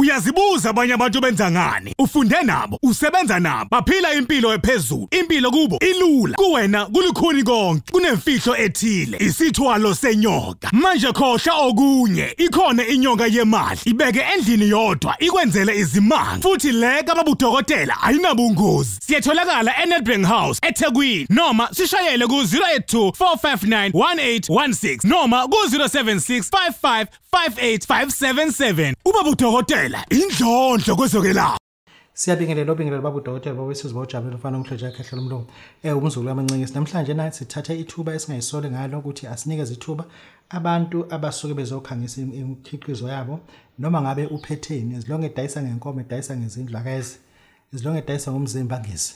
Uyazibuza abanye abantu benza ngani, ufunde nabo, usebenza nabo, baphila impilo ephezulu, impilo kubo ilula, kuwena kulukhuni konke, kunemfihlo ethile, isithwalo senyoka. Manje khohlwa okunye, ikhona inyoka yemali, ibeke endlini yodwa, ikwenzele izimanga, futhi le kababudokotela ayinabungozi. Siyatholakala eNedbank House eThekwini, noma sishayele ku 082 459 1816 noma ku 076 55 58577. Ubabudokotela indlondlo kwezokwelapha. Siyabingelela obingelela babudokotela bawesizwe bawujabulele ufana umhloja ekhehlela umlungu. Umzukulu amancingisi namhlanje nathi sithathe ithuba esingayisole ngalo ukuthi asinikeze ithuba abantu abasuke bezokhangisa imikhiqizo yabo, noma ngabe uphetheni, as long edayisa ngenkomo, edayisa ngezindlu akeze, as long edayisa ngomzimba angezi.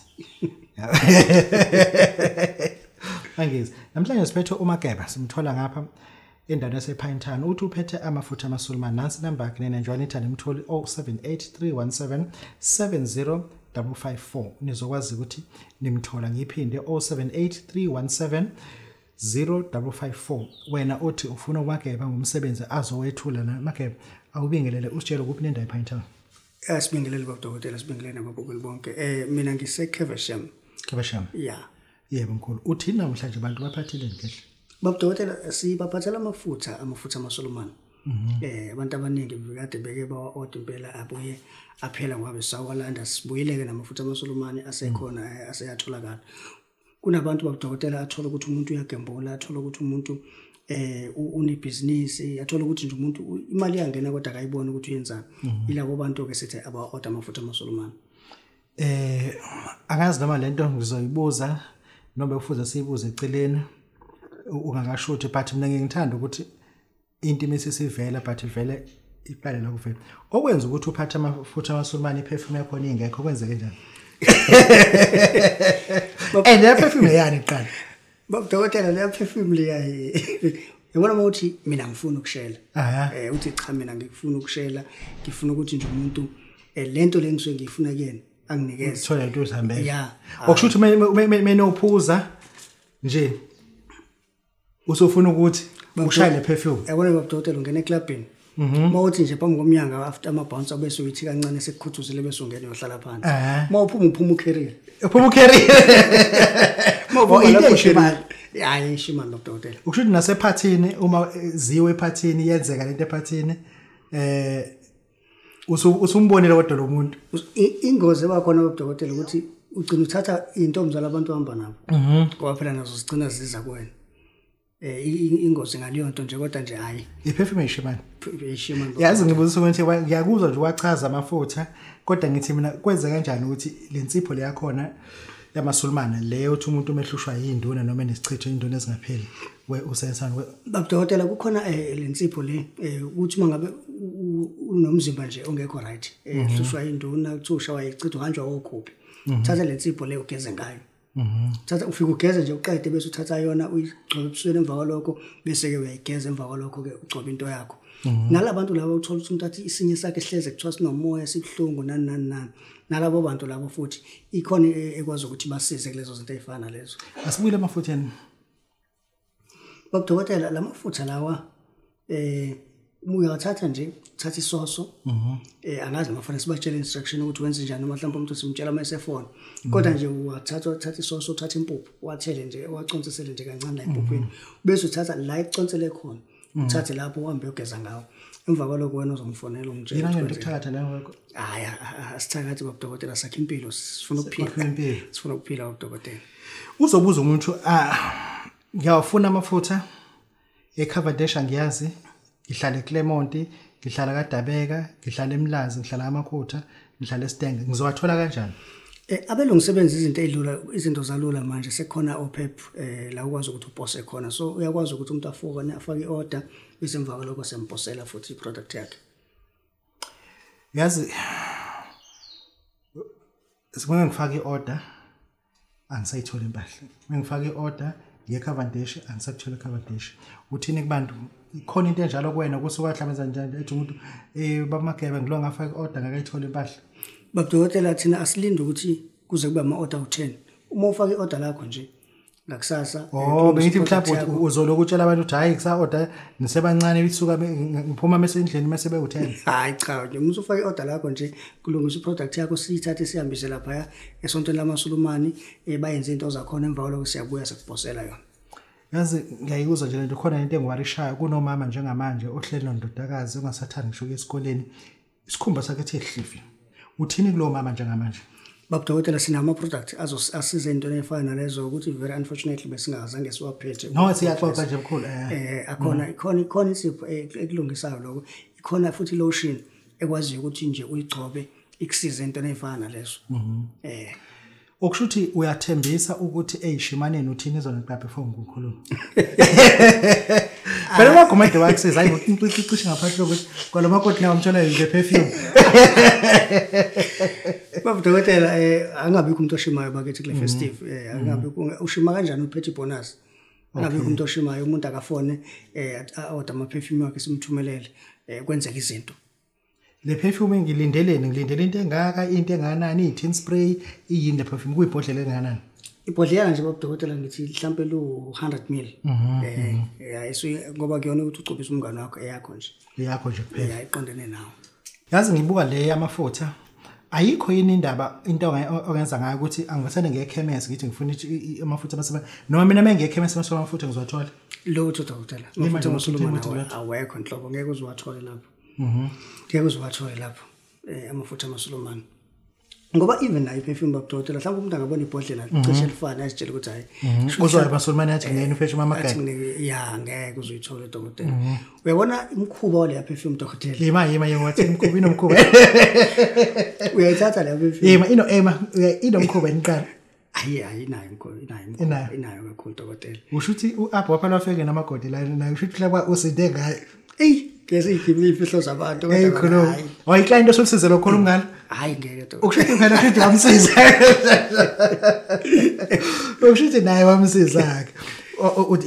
Angezi. Namhlanje siphethe uMageba, simthola ngapha endaweni yasePinetown. Uthi uphethe amafutha amaSulumane. Nansi inamba yakhe nina njalo nithanda imtholi 078 317 70554. Nizokwazi ukuthi nimthola. Ngiphinde 078 317 0554. Wena othi ufuna uMageba ngomsebenzi azowethula na Mageba, awubingelele usitshele kuphi nendawo ePinetown. Sibingelele babudokotela, sibingelele nababukeli bonke. Mina ngise Caversham. Caversham. Yeah. Yebo mkhulu. Uthini namhlanje abantu baphathile ngehle? Babudokotela, sibaphathela amafutha amaSulumane. Abantu abaningi kade beke bawa-order impela abuye aphela ngoba besawalanda. Sibuyileke namafutha amaSulumane asekhona, aseyatholakala. Kunabantu babudokotela athola ukuthi umuntu uyagembula, athola ukuthi umuntu unebhizinisi, athola ukuthi nje umuntu imali iyangena kodwa akayiboni ukuthi uyenzani. Yilabo bantu ke sithi aba-order amafutha amaSulumane. Angazi noma lento ngizoyibuza noma kufuze siyibuze eceleni ungakashuthi, but mina ngithanda ukuthi into imisisivela but vele iqale la kuvela. Okwenza ukuthi uphathe amafutha amaSulumane iperfume yakho ingekho kwenzeke njani? Le perfume yani iqala. Babudokotela, le perfume leya yabona uma uthi mina ngifuna ukushela. Uthi cha mina ngifuna ukushela, ngifuna ukuthi nje umuntu lento le ngisuke ngifuna kuyena anginikeze. Uthola into uzihambele. Yeah. Okusho ukuthi mina uphuza nje usufuna ukuthi ushaye le perfume. Yabona babudokotela, ungena eclubini. Mawuthi nje phambi komnyango after ama bouncer bese uyithi kancane sekukhuthuzile bese ungena uyohlala phansi. Mawuphuma uphuma ucarrier. Uphuma ucarrier. Mawuphuma lapho shimali. Hayi shimali babudokotela. Ukusho ukuthi nasephathini uma ziwe ephathini yenzeka lento ephathini usumbonile kodwa lo muntu. Ingozi ebakhona babudokotela ukuthi ugcina uthatha intombi zalabantu ohamba nabo. Ngoba phela nazo zigcina ziza kuwena. Ingozi ngaleyo nto nje kodwa nje hayi. Iperfume ishimani. Ishimani. Yazi ngibuza ukuthi ngiyakuzwa nje wachaza amafutha kodwa ngithi mina kwenza kanjani ukuthi lensipho le yakhona yamaSulumane leyo uthi umuntu umehlushwa yinduna noma enesichitho induna ezingapheli we usensana. Babudokotela, kukhona lensipho le ukuthi uma ngabe unomzimba nje ongekho right, uhlushwa induna kuthiwa ushawa ichitho uhanjwa okhuphi. Thatha lensipho le ugeze ngayo. Thatha ufike ugeze nje uqede bese uthatha yona uyigcobe ebusweni, emva kwalokho bese ke uyayigeza, emva kwalokho ke ugcoba into yakho. Nalabantu laba uthola ukuthi umuntu athi isinye sakhe sihleze kuthiwa sinomoya sibuhlungu nani nani nani. Nalabo bantu labo futhi ikhona ekwazi ukuthi basize kulezo zinto ezifana nalezo. Asibuyele emafutheni. Babudokotela, lamafutha lawa uyawathatha nje, uthatha isoso. Angazi noma sibatshele instruction ukuthi wenze njani noma mhlawumbe umuntu simtshela uma esefona. Kodwa nje uwathatha uthatha isoso, uthatha impuphu, wathele nje, waconsisele nje kancane la empuphini. Bese uthatha la econsele khona. Uthathe lapho uhambe uyogeza ngawo. Emva kwalokho wena uzongifonela ungitshele. Yini ngento ukuthakatha la ngakho? Hayi, asithakathi babudokotela, sakhe impilo, sifuna ukuphila. Sifuna ukuphila babudokotela. Uzobuza umuntu, ngiyawafuna amafutha eCavendish ngiyazi, ngihlala eClermont, ngihlala kaDabeka, ngihlala eMlazi, ngihlala amakhutha, ngihlala eStenge. Ngizowathola kanjani? Abelungu sebenza izinto ezilula, izinto zalula manje sekukhona oPep la ukwazi ukuthi upose khona. So uyakwazi ukuthi umuntu afike afake iorder bese emva kwalokho semposela futhi iproduct yakhe. Yazi sibona ngifaka iorder angisayithola impahla. Ngifaka iorder ngeCavendish angisakuthola iCavendish. Uthini kubantu? Ikhona into enjalo kuwena kusuka hlamenza njani ethi umuntu baMageba ngilo ngafaka iorder ngakayithola impahla? Babudokotela, thina asilinde ukuthi kuze kube ama order u10. Uma ufaka iorder lakho nje Ngakusasa. Oh, bengithi mhlawumbe uzoloku utshela abantu ukuthi hayi kusa-order nisebancane isuka ngiphuma mase endlini mase bewu-10. Hayi cha, nje uma usufaka i-order lakho nje kulungisa i-product yakho siyithathe sihambise laphaya esontweni lamaSulumani, bayenze into zakhona, emva kwalokho siyabuya sikuphosela yona. Yazi ngiyayikuzwa nje lento, khona into engiwarishayo kunomama njengamanje ohleli nondodakazi ongasathandi ngisho ukuya esikoleni, isikhumba sakhe ethi ehlifi. Uthini kulowo mama njengamanje? Baba Dokotela, sinama product asiza into efana nalezo, ukuthi very unfortunately besingazange siwaphethe. No, siyaxoxa nje mkhulu. Akhona ikhona isipho ekulungisayo lokho. Ikhona futhi lotion ekwaziyo ukuthi nje uyigcobe ikusize into efana nalezo. Okusho ukuthi uyathembisa ukuthi eyishimaneni uthini izona before ngikhuluma. Phela amagomede wakusiza hayi ngokucishe ngaphansi lokuthi kwalomakoti nawo umthola nje perfume. Baba Dokotela, angabikho umuntu oshimayo bakithi kule festive, angabikho ushima kanjani uphethe bonus. Angabikho umuntu oshimayo, umuntu akafone order ama perfume wakhe simthumelele, kwenzeka izinto. Le perfume ngilindeleni, ngilindele into engaka, into enganani, i-tin spray, iyini le perfume, kuyibhodlela enganani? Ibhodlela nje baba Dokotela ngithi mhlambe lu 100 ml. Ngoba kuyona ukuthi ugcobise umngane wakho eyakho nje. Eyakho nje kuphela. Iqondene nawe. Yazi ngibuka le yamafutha, ayikho yini indaba into ongenza ngayo ukuthi angivathane ngekhemesi ngithi ngifuna amafutha amasebenza, noma mina mengekhemesi amafutha ngizowathola? Lutho Dokotela, amafutha amaSulumane awekho nhlobo, ngeke uziwathole lapho. Ngeke uziwathole lapho amafutha amaSulumane. Ngoba even nayo perfume baba Dokotela, mhlawumbe umuntu angabona ibhodlela cishe lifana azitshela ukuthi hayi uzwa abaSulumane athi ngene perfume amagama. Ya, ngeke uzuyithole Dokotela. Uyabona umkhuba wale perfume Dokotela. Yima wathi umkhuba inomkhuba. Uyayithatha le perfume. Yima inomkhuba iniqala. Hayi ayinayo umkhuba, inayo kakhulu Dokotela. Usho ukuthi uAbho waphela wafike namagodi la nayo, usho ukuthi mhlawumbe usinde ngayo. Ey, ngeke ikhiphe imfihlo zabantu kodwa hayi. Wayiclient osusize lokho umngane? Hayi ngeke Dokotela. Ukusho ukuthi phela futhi wamsiza. Ukusho ukuthi naye wamsiza ke.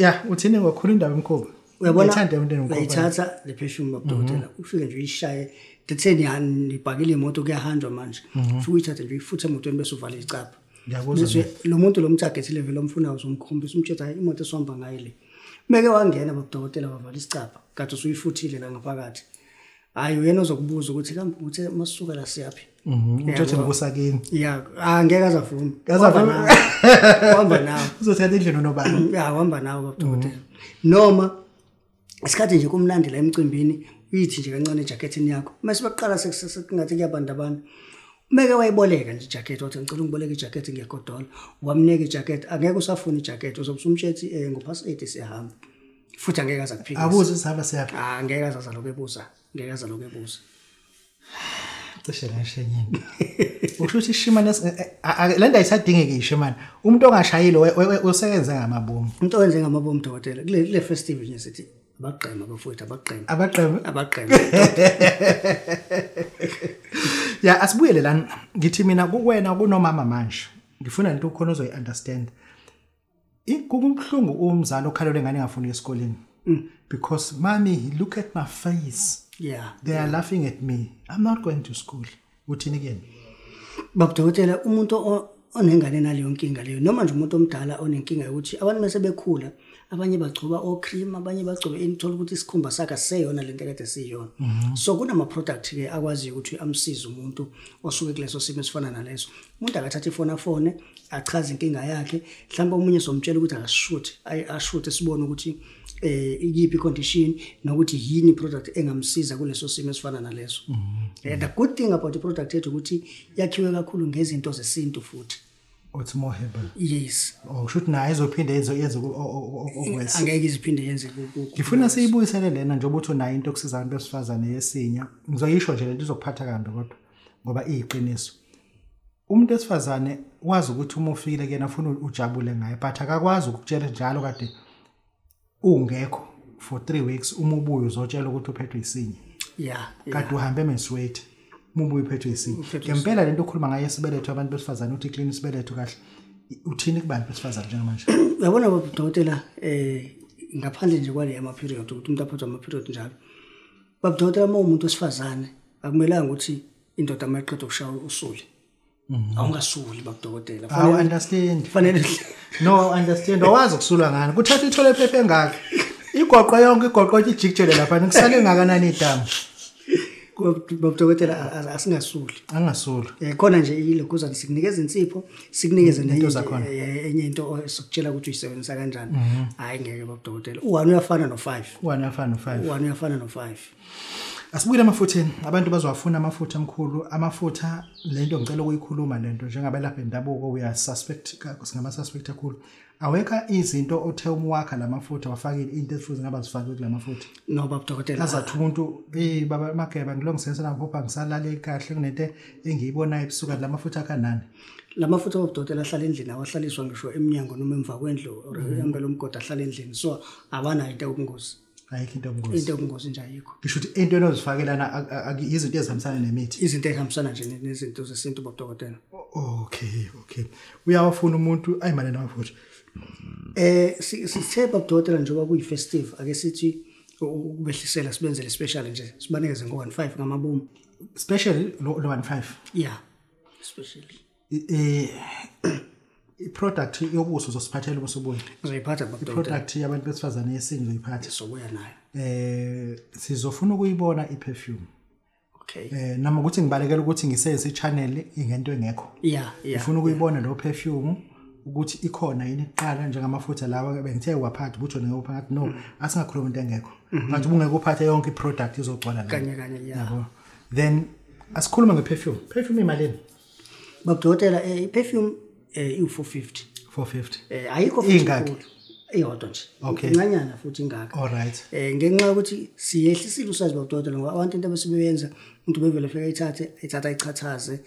Ya, uthini ngokhulu indaba emkhuba? Uyabona uyithatha le perfume baba Dokotela, ufike nje uyishaye. Letheni yani ibhakile imoto kuyahanjwa manje. Ufike uyithathe nje uyifuthe emotweni bese uvala icapha. Ngiyakuzwa. Lo muntu lo mtarget level omfunayo uzomkhombisa umtshela hayi imoto esihamba ngayo le. Meke wangena baba Dokotela wavala isicapha, kade usuyifuthile la ngaphakathi. Hayi uyena ozokubuza ukuthi kambe uthe masuka la siyaphi. Uthathe ngokusakini. Ya, angeke azavuma. Azavuma. Uhamba nawe. Uzothatha indlela nobani? Ya, uhamba nawe baba Dokotela. Noma isikhathi nje kumnandi la emcimbini, uyithi nje kancane ejacketini yakho. Mase baqala sekungathi kuyabanda abantu. Meke wayiboleka nje ijacket, wathi ngicela ungiboleke ijacket ngiyagodola. Wamnika ijacket, angeke usafuna ijacket, uzobe usumtshethi ngo 8:30 siyahamba. Futhi angeke aza kuphikisa. Abuze sihamba siyaphi? Angeke azaza lokho ebuza. Ngeke aza lokho ebuza. Cishe ngisho enye into. Usho ukuthi ishimane le nto ayisadingeki ishimane. Umuntu ongashayile usebenze ngamabomu. Umuntu owenze ngamabomu Dokotela. Kule festival nje sithi abagqema bafowethu, abagqema. Abagqema. Abagqema. Ya, asibuyele lana. Ngithi mina kuwena kunomama manje. Ngifuna into ukhona ozoyi-understand. Kubuhlungu umzali okhalelwe ngane engafuni esikoleni. Because mommy, look at my face. Yeah. They are laughing at me. I'm not going to school. Uthini kuyena? Baba Dokotela, umuntu onengane naleyo nkinga leyo, noma nje umuntu omdala onenkinga yokuthi abantu mase bekhula, abanye bagcoba o-cream, abanye bagcobe inthola ukuthi isikhumba sakhe aseyona lento ekade siyona. So kunama product ke akwaziyo ukuthi amsize umuntu osuke kuleso simo esifana naleso. Umuntu akathatha ifone afone achaze inkinga yakhe, mhlawumbe omunye somtshela ukuthi akashuthe, ashuthe sibone ukuthi ikiphi condition nokuthi yini product engamsiza kuleso simo esifana naleso. The good thing about the product yethu ukuthi yakhiwe kakhulu ngezinto zesintu futhi. It's more herbal. Yes. Oh, should naye izophinde yenze okwesi. Angeke iziphinde yenze. Ngifuna siyibuyisele lena njengoba uthi unayo into okusiza abantu besifazane yesinya. Ngizoyisho nje lento izokuphatha kambi kodwa ngoba iyiqiniso. Umuntu wesifazane wazi ukuthi uma ufikile kuyena ufuna ujabule ngaye, but akakwazi ukukutshela njalo kade ungekho for 3 weeks uma ubuye uzotshela ukuthi uphethwe isinya. Yeah. Kade uhambe menstruate. Uma uphethwe isinya. Ngempela lento okhuluma ngayo esibeletho abantu besifazane uthi clean isibeletho kahle. Uthini kubantu besifazane njengamanje? Uyabona baba Dokotela, ngaphandle nje kwale ama period ukuthi umuntu aphathwe ama period njalo. Baba Dokotela, uma umuntu wesifazane akumelanga ukuthi indoda mayiqeda ukushaya usule. Awungasuli babudokotela. I understand. Fanele no understand. Awazi ukusulwa ngani. Kuthatha ithole phepha engaka. Igoqo yonke igoqo ijikjele lapha nikusale ngakanani idamu. Babudokotela asingasuli. Angasuli. Khona nje ilokuzana sikunikeza insipho, sikunikeze Into zakhona. Enye into esokutshela ukuthi uyisebenzisa kanjani. Hayi ngeke babudokotela. U1 uyafana no5. U1 uyafana no5. U1 uyafana no5. Asibuyele emafutheni. Abantu bazowafuna amafutha amkhulu. Amafutha lento ngicela ukuyikhuluma lento njengabelapha endabuko we are suspect singama suspect kakhulu. Awekho izinto othe umwakha lamafutha wafakile into ezifuze ngaba zifakwe kulamafutha. No babudokotela. Azathi umuntu baba Mageba ngilongisela ngapha ngisalale kahle kunento engiyibonayo ebusuku lamafutha kanani. Lamafutha babudokotela ahlala endlini awahlaliswa ngisho eminyango noma emva kwendlu or ehambela umgodi ahlala endlini so abanayo into yobungozi. Ayikho into yobungozi. Into yobungozi nje ayikho. Ngisho ukuthi into enozifakelana izinto ezihambisana nemithi. Izinto ezihambisana nje nezinto zesintu babudokotela. Okay. Uyawafuna umuntu ayimane namafutha. Sithe babudokotela njengoba kuyi festive ake sithi ukubehlisela sibenzele special nje sibanikeze ngo 15 ngamabomu. Special lo 15. Yeah. Specially. I-product yobuso uzosiphathela ubuso. Uzoyiphatha babudokotela. I-product yabantu besifazane yesintu uzoyiphatha. Sizobuya nayo. Sizofuna ukuyibona i-perfume. Okay. Noma ukuthi ngibalekela ukuthi ngisebenzise i-channel ingento engekho. Yeah. Ngifuna ukuyibona lo perfume ukuthi ikhona yini iqala njengamafutha lawa bengithe waphatha ukuthi wena ngiyophatha no asingakhuluma into engekho. Kanti ubungeke uphathe yonke i-product izogcwala la. Kanye yeah. Then asikhuluma nge-perfume. Perfume imalini? Babudokotela i-perfume iu450. 450. Ayikho futhi kakhulu. Iyodwa nje. Incanyana futhi ingaka. All right. Ngenxa yokuthi siyehlisile usazi babudokotela ngoba abantu into abasebeyenza umuntu bevele fika ayithathe ayichathaze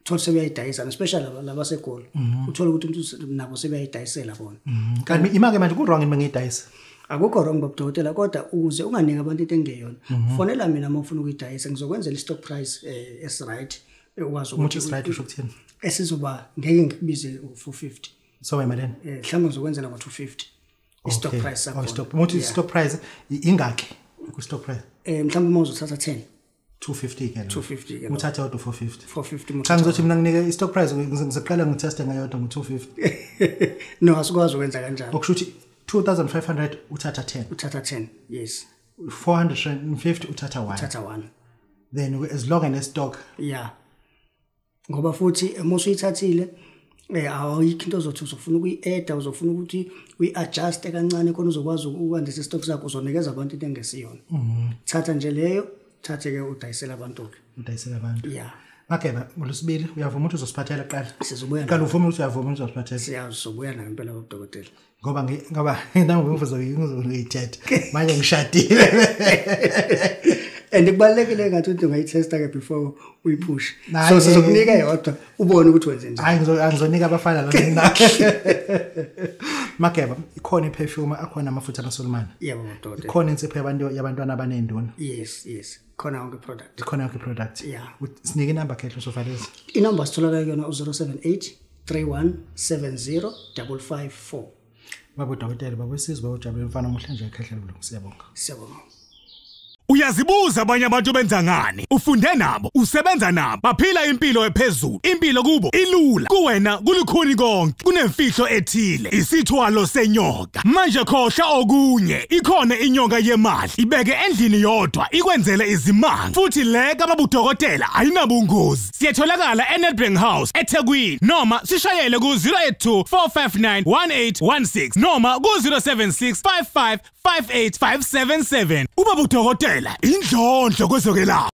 uthola sebeyayidayisa especially labaseGoli. Uthola ukuthi umuntu nabo sebeyayidayisela bona. Kanti imake manje ku wrong mina ngiyidayisa. Akukho wrong babudokotela kodwa ukuze unganiki abantu into engeyona. Fonela mina uma ufuna ukuyidayisa ngizokwenzela i-stock price es right ukwazi ukuthi right usho ukuthini. Esizoba ngeke ngikubize u450. So imalini? Mhlawumbe ngizokwenzela ngo250. I-stock price sakho. Stock. Muthi stock price ingakhi ku stock price? Mhlawumbe uma uzothatha 10. 250 ke. 250 ke. Uthatha yodwa 450. 450. Cha ngizothi mina nginike i-stock price ngizoqala ngiteste ngayodwa ngo250. No asikwazi ukwenza kanjalo. Okusho ukuthi 2500 uthatha 10. Uthatha 10. Yes. 450 uthatha 1. Uthatha 1. Then as long as stock. Yeah. Ngoba futhi uma usuyithathile awuyikho into ozothi uzofuna ukuyi-add uzofuna ukuthi uyi-adjust kancane khona uzokwazi ukwandisa i-stock sakho uzonikeza abantu into engesiyona. Thatha nje leyo thathe ke udayisela abantu ke. Udayisela abantu. Yeah. Mageba ngolosibili uyavuma ukuthi uzosiphathela kuqala. Sizobuya. Qala uvume ukuthi uyavuma ukuthi uzosiphathela. Siyazobuya nayo impela babudokotela. Ngoba nami ngiyithethe. Manje ngishadile. And kubalekile ngathi uthi ungayitesta ke before uyipush. So sizokunika yodwa ubone ukuthi wenze njani. Hayi ngizonika abafana la. Mageba ikhona iperfume akhona amafutha amaSulumane. Yebo babudokotela. Ikhona insipho yabantu yabantwana abanenduna. Yes. Khona yonke product. Ikhona yonke product. Yeah. Sinike inamba khehle usovaleza. Inamba sitholakala kuyona u078 3170 554. Babudokotela babusizwe babujabule mfana omuhle nje khehle bulungu siyabonga. Siyabonga. Uyazibuza abanye abantu benza ngani, ufunde nabo, usebenza nabo, baphila impilo ephezulu, impilo kubo ilula, kuwena kulukhuni konke, kunemfihlo ethile, isithwalo senyoka. Manje khohlwa okunye, ikhona inyoka yemali, ibeke endlini yodwa, ikwenzele izimanga, futhi le kababudokotela ayinabungozi. Siyatholakala eNedbank House, eThekwini, noma sishayele ku 082 459 1816 noma ku 076 55 58 577. Ubabudokotela indlondlo kwezokwelapha.